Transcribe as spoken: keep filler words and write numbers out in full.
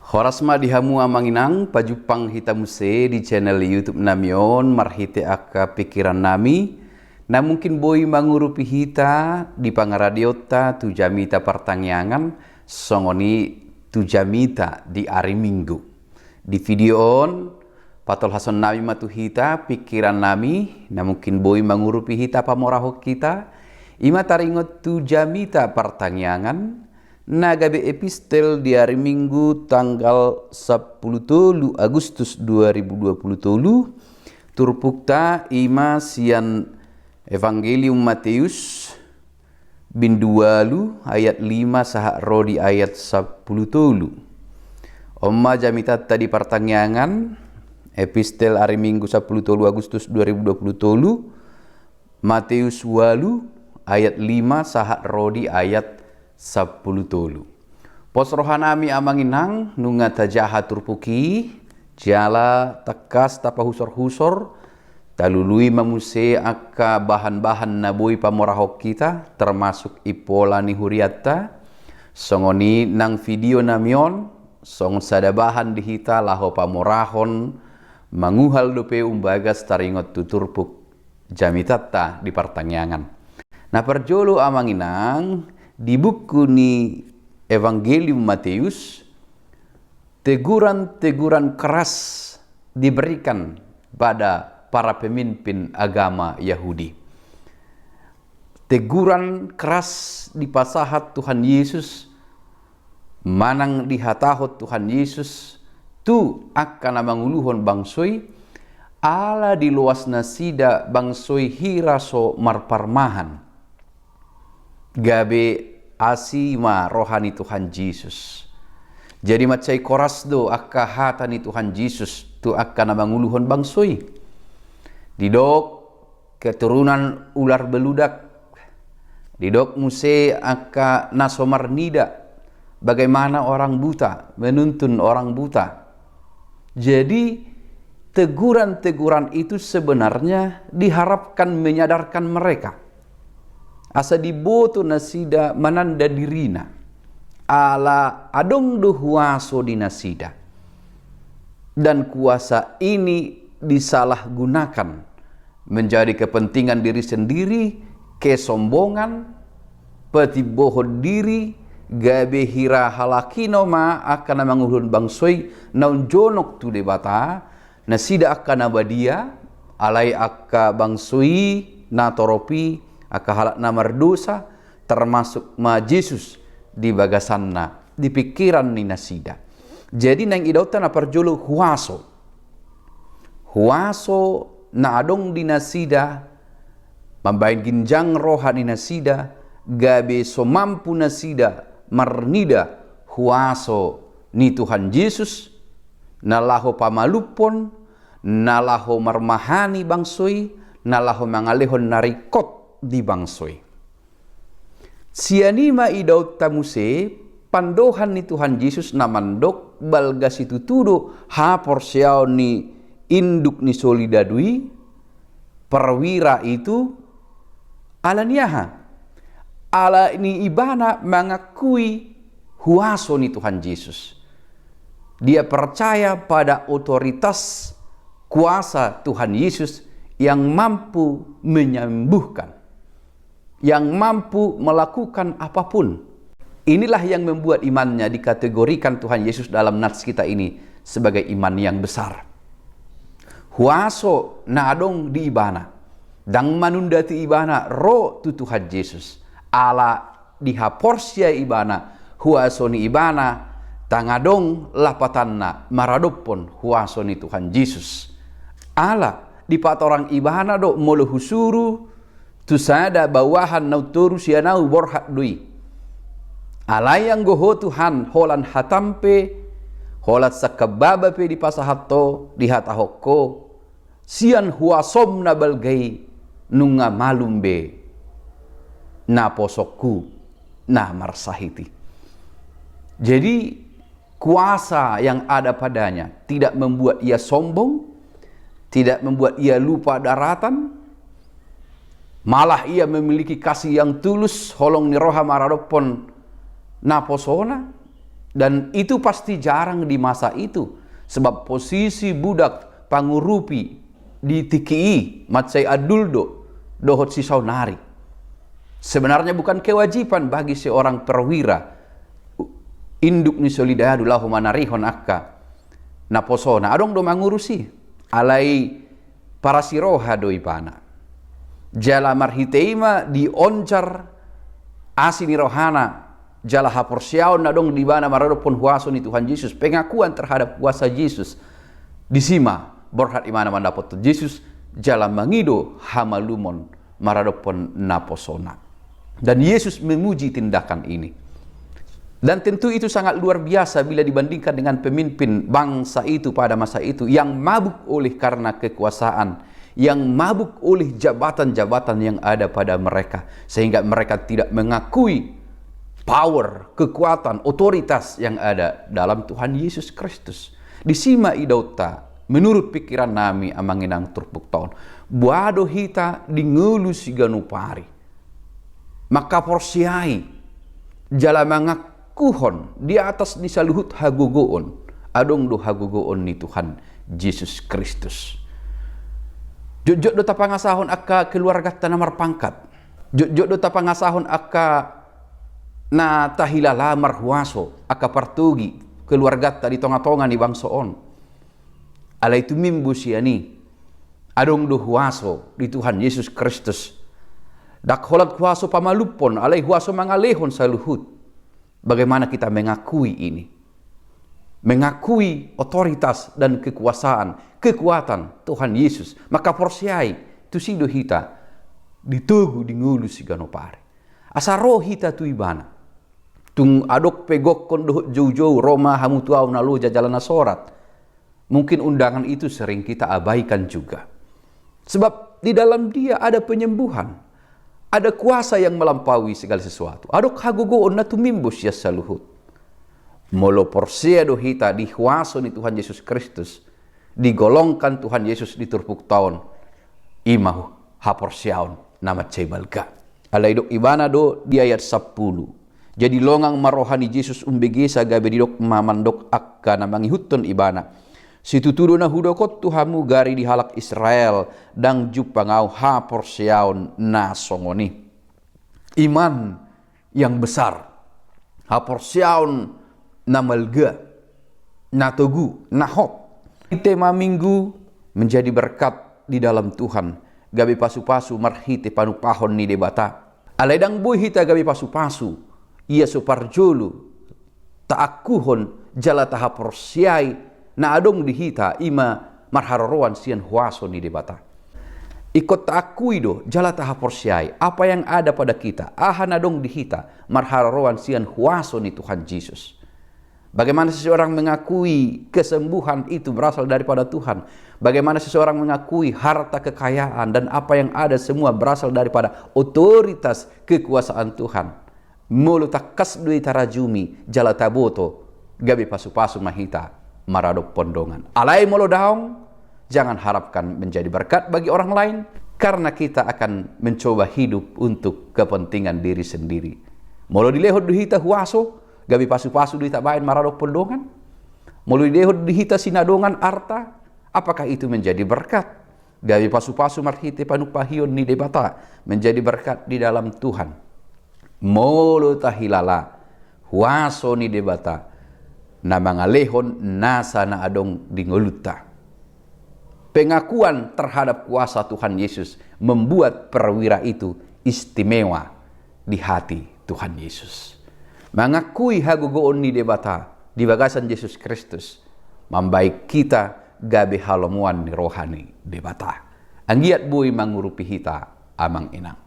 Horas ma di hamu amang inang, pajumpang hita muse di channel YouTube nami on marhite angka pikiran nami, na mungkin boi mangurupi hita di pangaradionta tu jamita partangiangan, songon i tu jamita di ari Minggu. Di video on, patolhason nami ma tu hita pikiran nami, na mungkin boi mangurupi hita pamorahon hita, ima taringot tu jamita partangiangan, na gabe epistel di ari Minggu tanggal sampulu tolu Agustus dua ribu dua pulu tolu, turpukta ima sian Evangelium Mateus, bindu ualu ayat lima sahat ro di ayat sampulu tolu. On ma jamitanta di partangiangan, epistel ari Minggu sampulu tolu Agustus dua ribu dua pulu tolu, Mateus ualu ayat lima sahat ro di ayat sampulu tolu. Pos roha nami amang inang, nunga tajaha turpuk i, jala tangkas tapahusorhusor, talului ma muse angka bahanbahan na boi pamorahon hita, termasuk impola ni hurianta, songon i nang video nami on, songon sada bahan di hita laho pamorahon, manguhal dope umbagas taringot tu turpuk jamitanta di partangiangan. Na parjolo amang inang, di buku ni Evangelium Mateus, teguran-teguran keras diberikan pada para pemimpin agama Yahudi. Teguran keras dipasahat Tuhan Yesus manang dihatahon Tuhan Yesus tu angka na manguluhon bangso i, ala diloas nasida bangso i hira so marparmahan. Gabe asi ma roha ni Tuhan Jesus. Jadi mansai koras do angka hata ni Tuhan Jesus tu angka na manguluhon bangso i. Didok keturunan ular beludak. Didok muse angka na so marnida, bagaimana orang buta, menuntun orang buta. Jadi teguran-teguran itu sebenarnya diharapkan menyadarkan mereka. Asa diboto nasida mananda dirina. Ala adong do huaso di nasida. Dan kuasa ini disalahgunakan menjadi kepentingan diri sendiri, kesombongan, patimbohon diri, gabe hira halak i nama angka na manguluhon bangso i naung jonok tu Debata, nasida angka na badia, alai angka bangso i na torop i, angka halak na mardosa, termasuk ma Jesus di bagasanna, di pikiran ni nasida. Jadi naeng idaonta na parjolo huaso. Huaso na adong di nasida, mambahen ginjang roha ni nasida, gabe so mampu nasida marnida huaso ni Tuhan Jesus, na laho pamalumhon, na laho marmahani bangso i, na laho mangalehon na ringkot di bangso i. Sian i ma idaonta muse pandohan ni Tuhan Jesus na mandok balga situtu do haporseaon ni induk ni solidadu i, perwira itu, ala ni aha? Ala ni ibana mangakui huaso ni Tuhan Jesus. Dia percaya pada otoritas kuasa Tuhan Yesus yang mampu menyembuhkan, yang mampu melakukan apapun. Inilah yang membuat imannya dikategorikan Tuhan Yesus dalam nats kita ini sebagai iman yang besar. Huaso na adong di ibana, ndang manundati ibana ro tu Tuhan Jesus. Ala dihaporseai ibana huaso ni ibana, ndang adong lapatanna maradophon huaso ni Tuhan Jesus. Ala dipatorang ibana do, molo husuru tu sada baoahan naung toru sian ahu, borhat do i. Alai anggo Ho Tuhan, holan hatam pe, holan sangkambaba pe dipasahat Ho, dihatahon Ho, sian huasom na balga i nunga malum be naposongku na marsahit i. Jadi kuasa yang ada padanya tidak membuat ia sombong, tidak membuat ia lupa daratan, malah ia memiliki kasih yang tulus, holong ni roha maradophon naposona, Dan itu pasti jarang di masa itu, sebab posisi budak pangurupi di tingki i mansai andul do dohot sisaonari. Sebenarnya bukan kewajiban bagi seorang perwira, induk ni soldadu, laho manarihon angka naposona. Adong do mangurus i, alai parasi roha do ibana. Jala marhite i ma dionjar asi ni rohana jala haporseaon na adong di ibana maradophon huaso ni Tuhan Jesus, pengakuan terhadap kuasa Jesus. Disi ma borhat ibana mandapothon Jesus jala mangido hamalumon maradophon naposona. Dan Yesus memuji tindakan ini. Dan tentu itu sangat luar biasa bila dibandingkan dengan pemimpin bangsa itu pada masa itu yang mabuk oleh karena kekuasaan, yang mabuk oleh jabatan-jabatan yang ada pada mereka, sehingga mereka tidak mengakui power, kekuatan, otoritas yang ada dalam Tuhan Yesus Kristus. Disi ma idaonta, menurut pikiran nami, amang inang turpukta on, boha do hita di ngolu siganup ari mangkaporseai jala mangakuhon di atas ni saluhut hagogoon, adong do hagogoon ni Tuhan Jesus Kristus. Jotjot do tapangasahon angka keluarganta na marpangkat. Jotjot do tapangasahon angka na tahilala marhuaso, angka partogi keluarganta di tongatonga ni bangso on. Alai tumimbo sian i, adong do huaso di Tuhan Jesus Kristus. Ndang holan huaso pamalumhon, alai huaso mangalehon saluhut. Bagaimana kita mengakui ini? Mengakui otoritas dan kekuasaan, kekuatan Tuhan Yesus. Mangkaporseai, tusi do hita ditogu di ngolu siganup ari. Asa ro hita tu ibana. Tung adong pe gokhon dohot joujou, ro ma hamu tu ahu na loja jala na sorat. Mungkin undangan itu sering kita abaikan juga. Sebab di dalam Dia ada penyembuhan, ada kuasa yang melampaui segala sesuatu. Adong hagogoon na tumimbo sian saluhut. Molo porsea do hita di huaso ni Tuhan Jesus Kristus, digolongkan Tuhan Yesus di turpukta on, i ma haporseaon na mansai balga. Alai didok ibana do di ayat sampulu: Jadi longang ma roha ni Jesus umbegesa, gabe didok ma mandok angka na mangihuthon ibana: Situtu do na hudok on tu hamu gari di halak Israel, ndang jumpang ahu haporseaon na songon i. Iman yang besar, haporseaon na balga, na togu, na hot. Hita ma Minggu menjadi berkat di dalam Tuhan, gabe pasupasu marhite panumpahon ni Debata. Alai ndang boi hita gabe pasupasu, ia so parjolo taangkuhon jala tahaporseai na adong di hita, i ma marharoroan sian huaso ni Debata. Ingkon taangkui do jala tahaporseai apa yang ada pada kita, aha na adong di hita, marharoroan sian huaso ni Tuhan Jesus. Bagaimana seseorang mengakui kesembuhan itu berasal daripada Tuhan? Bagaimana seseorang mengakui harta kekayaan dan apa yang ada semua berasal daripada otoritas kekuasaan Tuhan? Molo tangkas do i tarajumi jala taboto, gabe pasupasu ma hita maradophon dongan. Alai molo daong, jangan harapkan menjadi berkat bagi orang lain, karena kita akan mencoba hidup untuk kepentingan diri sendiri. Molo dilehon do hita huaso, gabe pasupasu do i tabaen maradophon dongan? Molo dilehon do hita sinadongan, arta, apakah itu menjadi berkat? Gabe pasupasu marhite panumpahion ni Debata, menjadi berkat di dalam Tuhan. Molo tahilala huaso ni Debata na mangalehon nasa na adong di ngolunta. Pengakuan terhadap kuasa Tuhan Yesus membuat perwira itu istimewa di hati Tuhan Yesus. Mangakui hagogoon ni Debata di bagasan Jesus Kristus mambahen hita gabe halomoan ni roha ni Debata. Anggiat boi mangurupi hita, amang inang.